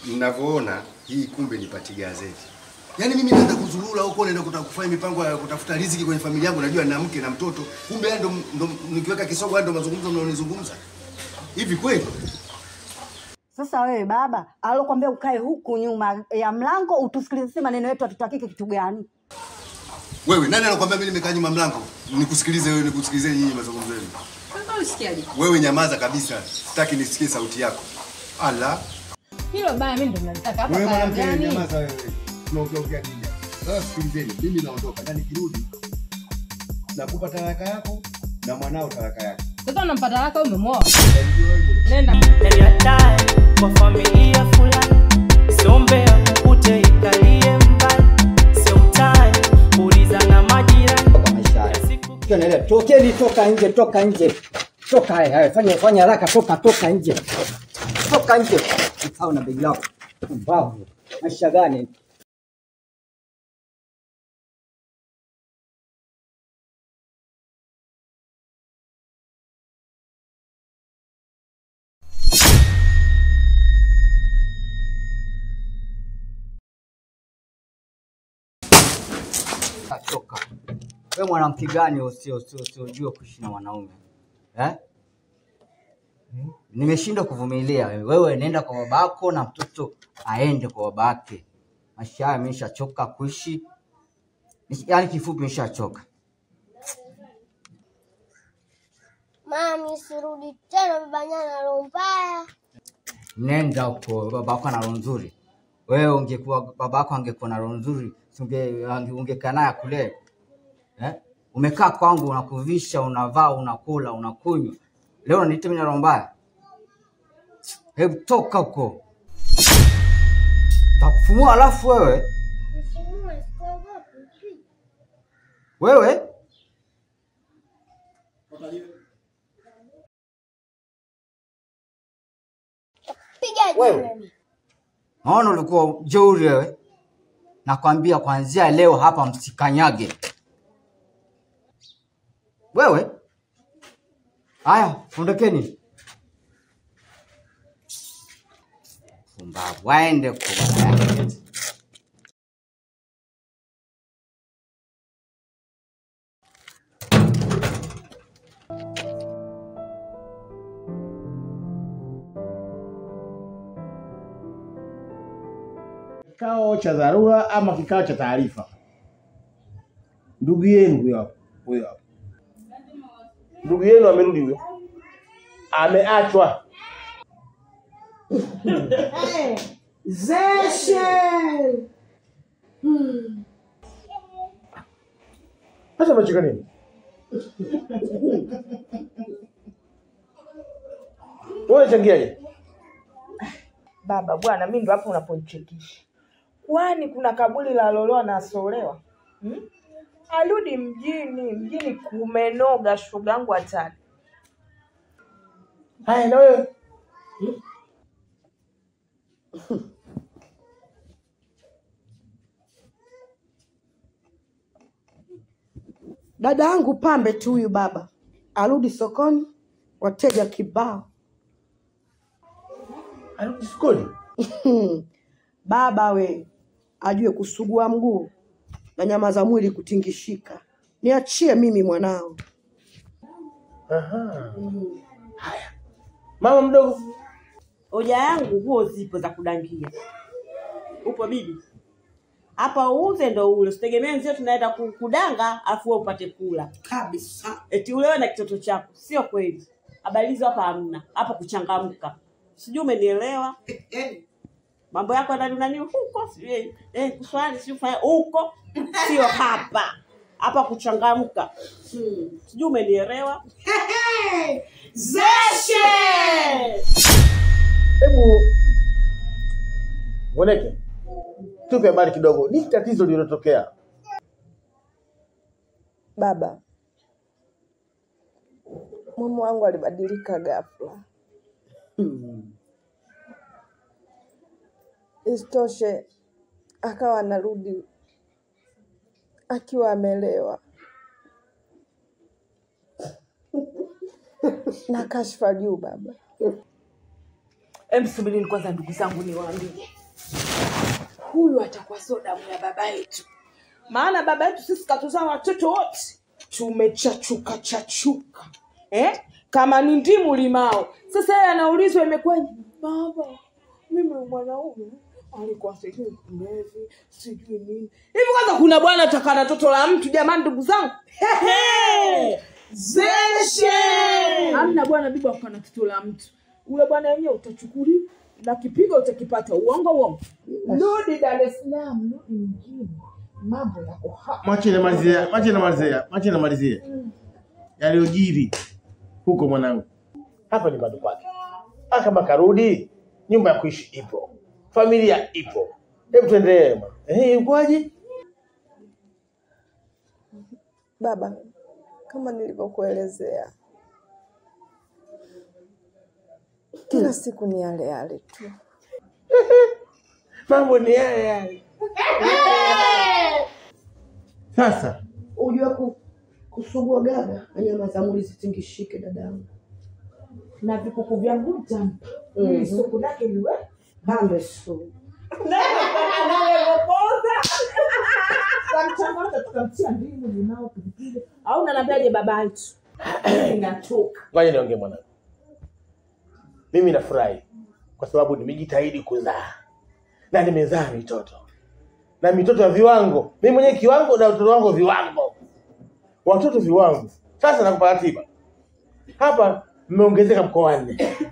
Ninavyoona hii kumbe ni pati gazeti. Yaani mimi naenda kuzurura huko, naenda kufanya mipango ya kutafuta riziki kwenye familia yangu, najua nina mke na mtoto. Kumbe ndo nikiweka kisogo ndo mazungumzo mnaonizungumza. Hivi kweli? Sasa wewe baba, alokuambia ukae huku nyuma ya mlango utusikilize maneno yetu, atutakike kitu gani? Wewe nani alokuambia mimi nimekaa nyuma mlango? Nikusikilize wewe, nikusikilize nyinyi mazungumzo yenu. Sasa usikiaje? Wewe nyamaza kabisa. Sitaki nisikie sauti yako. Ala. Hilo baya mimi ndo nalitaka hapa. Wewe mwanamke nyamaza wewe. Tunaongea kija. Sasa sikilizeni, mimi naondoka na nikirudi nakupa talaka yako na mwanao talaka yake. Sasa unampa talaka wewe umemwoa? Nenda. Kwa familia fulani, siombe akukute ikalie mbali, sio mtani, uliza na majirani. Kwa maisha haya. Tunaelewa. Tokeni, toka nje, toka nje. Toka haya, fanya haraka, toka nje. Toka nje. Sawa na begi lako. Mbavu. Maisha gani? Toka. Wewe mwanamke gani usiojua kuishi na wanaume? Eh? Nimeshindwa kuvumilia. Wewe nenda kwa babako na mtoto aende kwa babake. Maisha haya nimeshachoka kuishi. Yaani kifupi nimeshachoka. Mami, sirudi tena, baba nyana roho mbaya. Nenda huko, babako ana roho nzuri. Wewe ungekuwa babako angekuwa na roho nzuri, ungekaa naye kule. Eh? Umekaa kwangu unakuvisha, unavaa, unakula, unakunywa. Leo unaniita mimi na roho mbaya? Hebu toka huko. Nitakufumua alafu wewe. Nifumue, sikuogopi. Wewe? Piga wewe. Naona ulikuwa jeuri wewe. Nakwambia kuanzia leo hapa msikanyage. Wewe? Haya, ondokeni. Pumbavu, waende kwa baba yake. Kikao cha dharura ama kikao cha taarifa. Ndugu yenu huyo hapo, huyo hapo. Ndugu yenu amerudi huyo. Ameachwa. Zeshe. Sasa unacheka nini? Wewe unachangiaje? Baba bwana, mimi ndo hapo unaponichekisha. Kwani kuna kaburi la loloa na asolewa? Arudi mjini, mjini kumenoga shogangu hatari. Haya na wewe. Dada yangu pambe tu huyu baba. Arudi sokoni, wateja kibao. Arudi sokoni? Baba we, ajue kusugua mguu na nyama za mwili kutingishika. Niachie mimi mwanao. Aha. Haya. Mama mdogo, hoja yangu huo zipo za kudangia. Upo bibi? Hapa uuze ndo ule. Usitegemee nzio tunaenda kudanga afu wewe upate kula. Kabisa. Eti ulewe na kitoto chako. Sio kweli. Habari hizo hapa hamna. Hapa kuchangamka. Sijui umenielewa? Mambo yako ndani nani huko? Sijui kuswali sijui fanya huko. Sio hapa. Hapa kuchangamka. Sijui umenielewa? Zeshe! Hebu Mweleke, tupe habari kidogo. Ni tatizo lililotokea? Baba, mume wangu alibadilika ghafla. Isitoshe akawa anarudi akiwa amelewa na kashfa juu baba. Emsubirini kwanza ndugu zangu niwaambie. Huyu atakuwa sio damu ya baba yetu. Maana baba yetu sisi katuzaa watoto wote tumechachuka chachuka. Kama ni ndimu limao. Sasa yeye anaulizwa imekwaje? Baba, mimi mwanaume alikuwa sijui mlevi, sijui nini. Hivi kwanza kuna bwana atakana toto la mtu jamani ndugu zangu? Zeshe! Hamna bwana bibi akana toto la mtu. Ule bwana yenyewe utachukuliwa na kipigo utakipata. Uongo uongo. Rudi Dar es Salaam, rudi mjini. Mambo yako hapa. Mwache namalizia. Yaliyojiri huko mwanangu. Hapa ni bado kwake. Kama karudi, nyumba ya kuishi ipo. Familia ipo. Hebu tuendelee mwana. Ukoaje? Baba, kama nilivyokuelezea, kila siku ni yale yale tu. Mambo ni yale yale. Sasa ujue kusugua gaga na nyama za muri zitingishike dadangu. Na vikuku vyangu nitampa. Ili supu lake liwe pambe supu. Kamchanganya tukamtia ndimu, limao, pilipili. Au unaniambiaje baba yetu? Inatoka. Ngoja niongee mwanangu. Mimi nafurahi kwa sababu nimejitahidi kuzaa. Na nimezaa mitoto. Na mitoto ya viwango. Mimi mwenyewe kiwango na watoto wangu viwango. Watoto viwango. Sasa nakupa ratiba. Hapa mmeongezeka mkoa 4.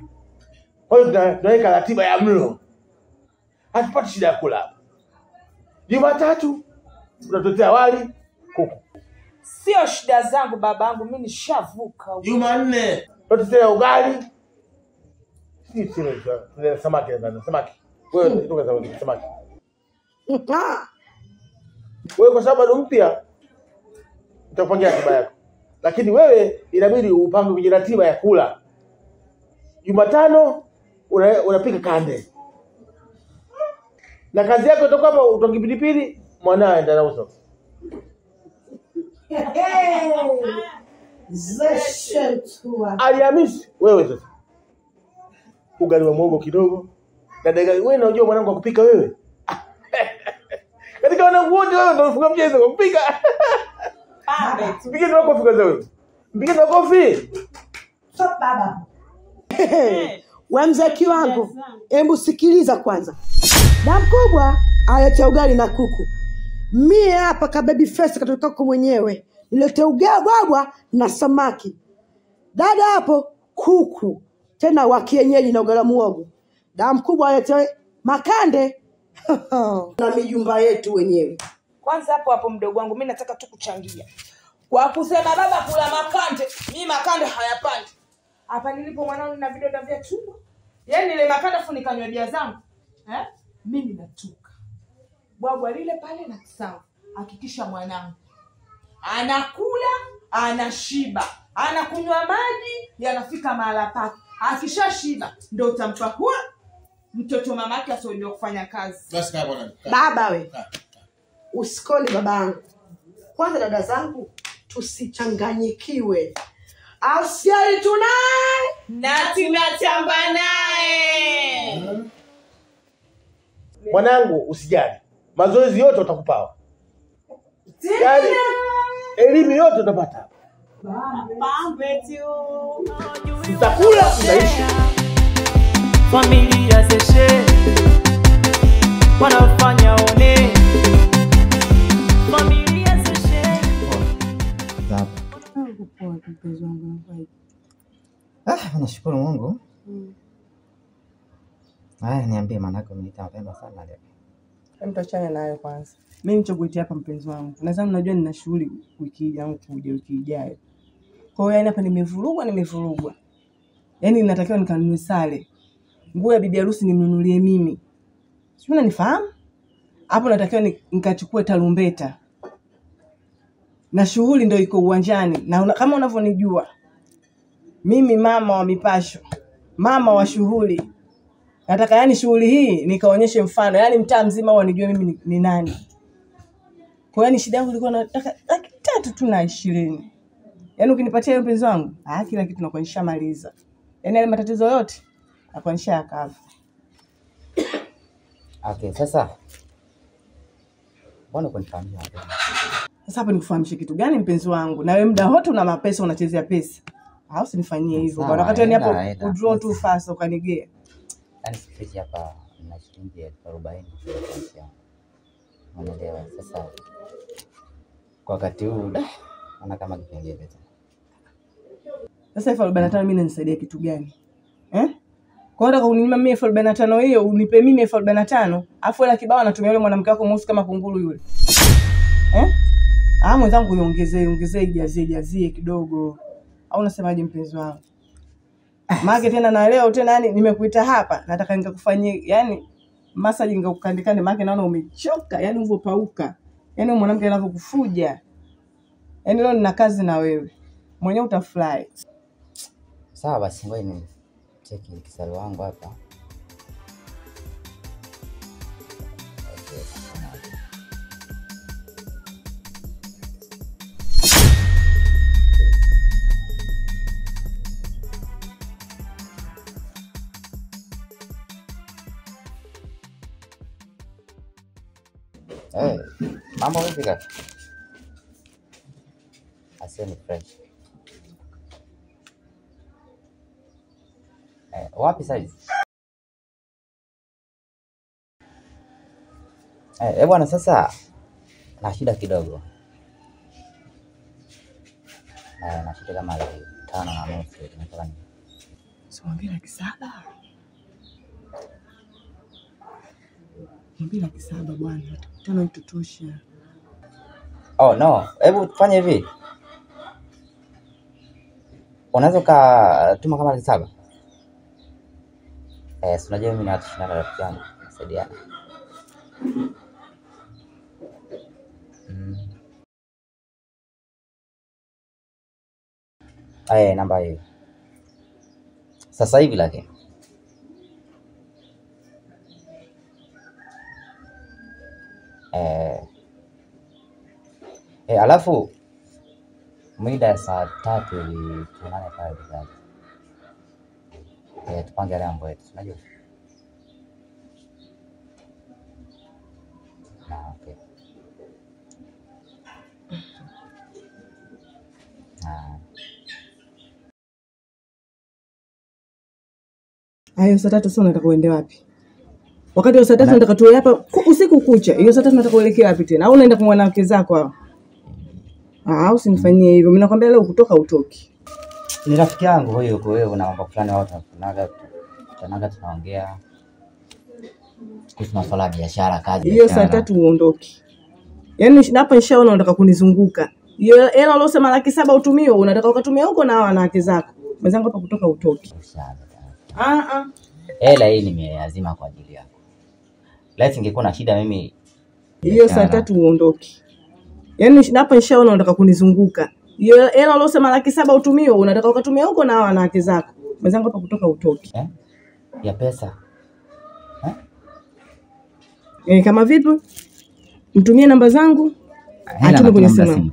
Kwa hiyo tunaweka ratiba ya mlo. Hatupati shida ya kula hapa. Jumatatu tunatotea wali kuku. Sio shida zangu babangu, mimi nishavuka. Jumanne tunatotea ugali. Si tuna samaki ndani, samaki. Wewe unatoka samaki. Wewe kwa sababu bado mpya nitakupangia ratiba yako. Lakini wewe inabidi upange kwenye ratiba ya kula. Jumatano unapika kande. Na kazi yako itakuwa hapa utongi pilipili, mwanae aenda na uso. Alhamisi wewe sasa. Ugali wa muhogo kidogo. Na dagaa wewe unajua mwanangu wa kupika wewe. Katika wanangu wote wewe ndio unafunga mchezo kwa kupika. Mpige makofi kwanza wewe. Mpige makofi. Stop baba. Wewe mzee kiwango, hebu sikiliza kwanza. Da mkubwa alete ugali na kuku. Mie hapa ka baby face katoka kwa mwenyewe. Nilete ugali bwabwa na samaki. Dada hapo kuku tena wa kienyeji na ugali wa muhogo. Da mkubwa alete makande na mijumba yetu wenyewe. Kwanza hapo hapo mdogo wangu mimi nataka tu kuchangia. Kwa kusema baba kula makande, mimi makande hayapandi. Hapa nilipo mwanangu na vidonda vya tumbo. Yaani ile makande afu nikanywa bia zangu. Mimi natoka. Bwabwa lile pale na kisawa. Hakikisha mwanangu anakula, anashiba, anakunywa maji, yanafika mahala pake. Akishashiba ndio utampa huwa mtoto mamake asiyojua kufanya kazi. Basi kaa bwana. Baba we. Usikole babangu. Kwanza dada zangu tusichanganyikiwe. Asiali tunaye na tunatamba naye. Mwanangu usijali. Mazoezi yote utakupawa. Yaani elimu yote utapata hapa. Pambe tu. Mtakula mtaishi. Familia zeshe wanafanya one. Familia zeshe. Nashukuru Mungu. Haya niambie maana yako umeniita mapema sana leo. Hebu tuachane nayo kwanza. Mimi nilichokuitia hapa mpenzi wangu. Nadhani unajua nina shughuli wiki hii au kuja wiki ijayo. Kwa hiyo yani hapa nimevurugwa. Yaani natakiwa nikanunue sare. Nguo ya bibi harusi nimnunulie mimi. Sio unanifahamu? Hapo natakiwa nikachukue tarumbeta. Na shughuli ndio iko uwanjani. Na kama unavyonijua mimi mama wa mipasho, mama wa shughuli. Nataka yani shughuli hii nikaonyeshe mfano, yani mtaa mzima wanijue mimi ni nani. Kwa hiyo shida yangu ilikuwa nataka 300 tu na 20. Yaani ukinipatia hiyo mpenzi wangu, kila kitu nakuwa nishamaliza. Yaani yale matatizo yote nakuwa nishayakava. Okay, sasa mbona kunifahamisha mapema? Sasa hapa nikufahamishe kitu gani mpenzi wangu? Na wewe muda wote una mapesa, unachezea pesa. Au usinifanyie hivyo Sawa, bwana. Wakati yani hela, hapo hela, udraw too pesa. fast ukanigea. Yaani sifichi hapa na shilingi 40,000 kwenye akaunti yangu. Unaelewa? Sasa kwa wakati huu naona kama kipengele tu. Sasa 45,000 mimi inanisaidia kitu gani? Eh? Kwa hiyo unataka uninyima mimi 45,000 hiyo, unipe mimi 45,000, afu hela kibao anatumia yule mwanamke wako mweusi kama kunguru yule. Eh? Ah, mwenzangu iongezee, ongezee, ijazie, ijazie kidogo. Au unasemaje mpenzi wangu? Maana tena na leo tena yani nimekuita hapa, nataka nikakufanyie yani massage nikakukandikane, maana naona umechoka, yani ulivyopauka. Yaani huyu mwanamke anavyokufuja. Yaani leo nina kazi na wewe. Mwenyewe utafurahi. Sawa basi, ngoja ni cheki kisalo wangu hapa. Okay. Hey, mambo vipi kaka? Asia ni fresh. Wapi saizi? Bwana sasa na shida kidogo. Na shida kama 5.5 nataka ni. Simwambie 700,000. Mwambie 700,000 bwana. 5 itutosha. Oh no, hebu tufanye hivi. Unaweza ukatuma kama 700,000? Si unajua mimi na watu shindana rafiki yangu, nasaidiana. Namba hiyo. Sasa hivi lakini. Alafu mida ya saa 3 hivi tuonane pale dukani. Tupange yale mambo yetu, unajua? Okay. Hayo saa 3 sasa unataka uende wapi? Wakati wa saa 3 nataka tuwe hapa usiku kucha. Hiyo saa 3 nataka uelekee wapi tena? Au unaenda kwa mwanamke zako hao? Ah, usinifanyie hivyo. Mimi nakwambia leo kutoka utoki. Ni rafiki yangu huyo, kwa hiyo kuna mambo fulani wao tunakunaga tunaongea kuhusu masuala ya biashara, kazi. Hiyo saa 3 uondoki. Yaani hapa nishaona unataka kunizunguka. Hiyo hela ulosema 700,000 utumie, unataka ukatumia huko na wanawake zako. Mwenzangu hapa kutoka utoki. Hela hii nimeazima kwa ajili yako. Laiti ingekuwa na shida mimi. Hiyo saa 3 uondoki. Yaani hapa nishaona unataka kunizunguka. Hiyo hela ulosema 700,000 utumie, unataka ukatumia huko na wanawake zako. Mwenzangu hapa kutoka utoki. Ya pesa. Kama vipi? Mtumie namba zangu. Atume kwenye simu.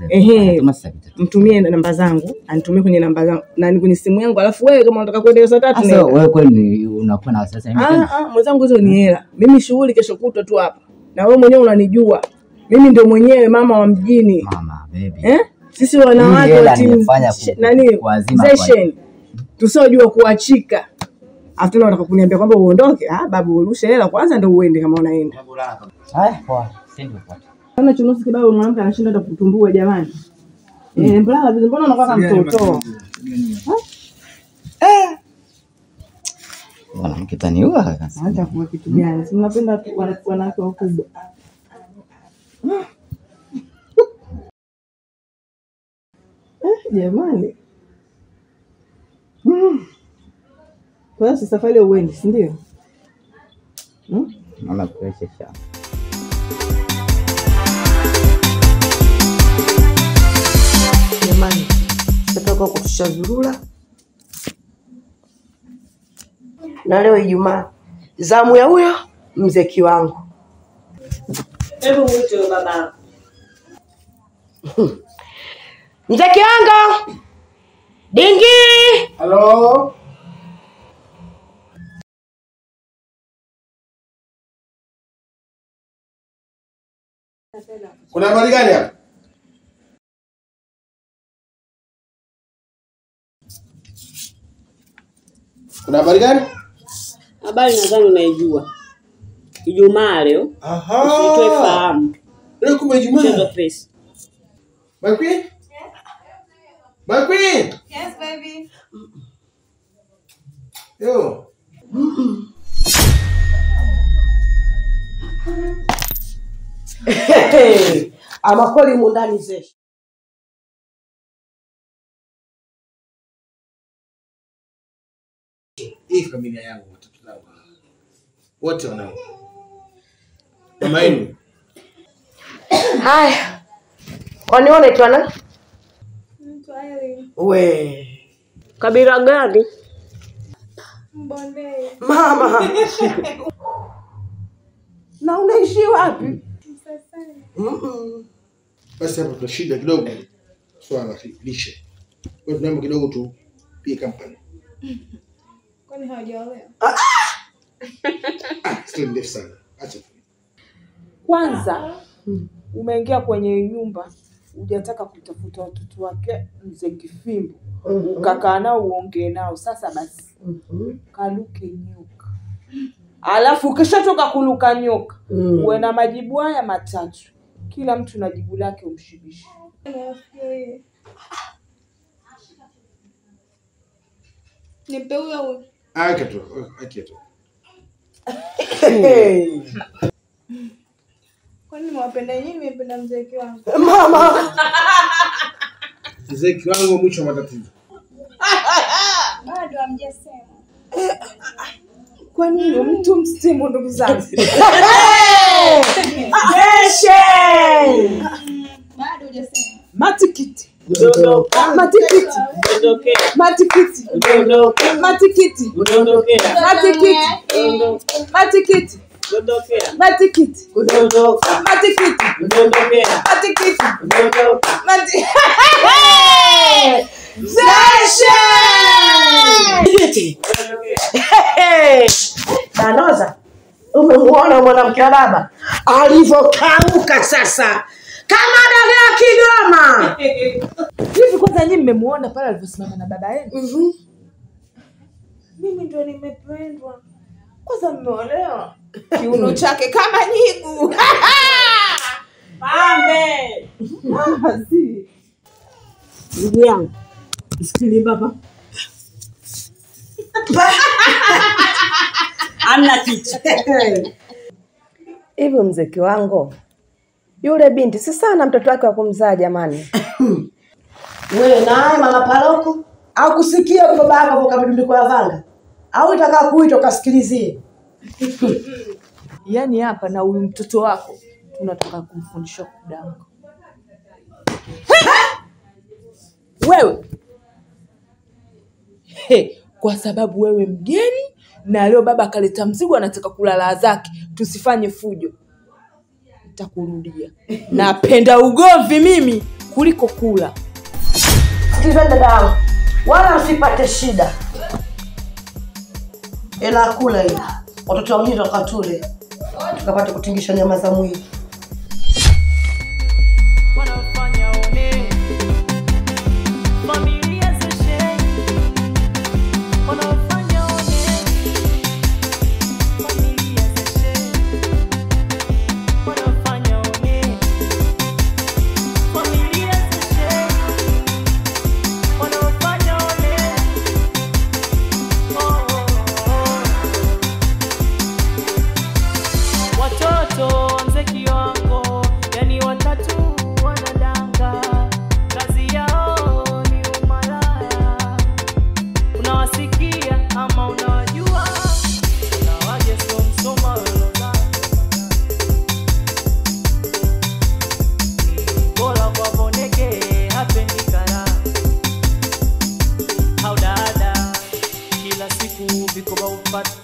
Mtumie namba zangu, anitumie kwenye namba zangu na kwenye simu yangu, alafu wewe kama unataka kwenda saa 3 nenda. Sasa wewe kweli unakuwa na wasiwasi mimi? Mwenzangu hizo ni hela. Mimi shughuli kesho kutwa tu hapa. Na wewe mwenyewe unanijua. Mimi ndio mwenyewe mama wa mjini. Mama baby. Sisi wanawake wa timu nani session tusiojua kuachika. Afu tena unataka kuniambia kwamba uondoke? Babu urushe hela kwanza ndio uende kama unaenda. Haya poa, sindi poa. Kama chunusi kibao mwanamke anashinda hata kutumbua jamani. Mbona mbona unakuwa kama mtoto? Mwanamke taniua kaka. Hata kwa kitu gani? Si mnapenda wanawake wakubwa. Jamani. Kwa hiyo safari uende, si ndio? Naona kuwezesha. Jamani, tutatoka kutushazurura. Na leo Ijumaa, zamu ya huyo mzee Kiwango. Hebu mwite baba. Mzee Kiwango! Dingi! Hello. Kuna habari gani hapa? Kuna habari gani? Habari nadhani unaijua. Ijumaa leo. Aha. Usitoe fahamu. Leo kumbe Ijumaa. Mchezo pesa. My queen? My queen? Yes, baby. Yo. Ama kweli mundani zeshi. Hii familia yangu watoto wangu wote wanao. Mama yenu. Haya. Kwani wewe unaitwa nani? We. Kabila gani? Mbondei. Mama. Na unaishi wapi? Msasani. Basi hapo tuna shida kidogo. Swala la lishe. Kwa hiyo tunaomba kidogo tu pia company. Kwani hawajaolewa? Sio ndefu sana. Acha. Kwanza umeingia kwenye nyumba hujataka kutafuta watoto wake mzee Kifimbo. Ukakaa nao uongee nao. Sasa basi kaluke nyoka. Alafu ukishatoka kuluka nyoka, uwe na majibu haya matatu. Kila mtu na jibu lake umshibishe. Nipe huyo. Acha tu, acha tu. Kwani nimewapenda nyinyi, nimependa mzee Kiwango? Mama. Mzee Kiwango mwisho wa matatizo. Bado hamjasema. Kwa nini mtu msimu ndugu zangu? Deshe! Bado hujasema. Matikiti. Matikiti. Matikiti. Matikiti. Matikiti. Matikiti. Matikiti. Matikiti. Matikiti. Matikiti. Deshe! Danoza, umemuona mwanamke wa baba alivyokauka sasa kama dagaa Kigoma. Hivi kwanza nyinyi mmemuona pale alivyosimama na baba yenu? Mimi ndio nimependwa. Kwanza mmeolewa. Kiuno chake kama nyigu. Pambe. Ndugu yangu, sikili baba. Hamna kitu. Hivi mzee Kiwango, yule binti si sana mtoto wake wa kumzaa jamani. Wewe naye mama paroko au kusikia kwa baba yako kwa midundiko ya vanga au itakaa kuita ukasikilizie. Yaani hapa na huyu mtoto wako tunataka kumfundisha kudanga. Wewe. He, kwa sababu wewe mgeni na leo baba akaleta mzigo anataka kulala zake, tusifanye fujo. Nitakurudia. Napenda ugomvi mimi kuliko kula. Sikiliza dada, wala usipate shida. Ela kula hiyo. Watoto wa mjini wakatule. Tukapate kutingisha nyama za mwili. Wanafanya one. Familia zeshe. Wanafanya one. Familia zeshe. Wanafanya one. Familia zeshe. Wanafanya one. Oh, oh, oh. Watoto mzee Kiwango, yani watatu wanadanga. Kazi yao ni umalaya. Unawasikia ama unawajua? Unawaje sio msoma wewe. Bora kwa boneke hapendi kara. Au dada kila siku vikoba upata.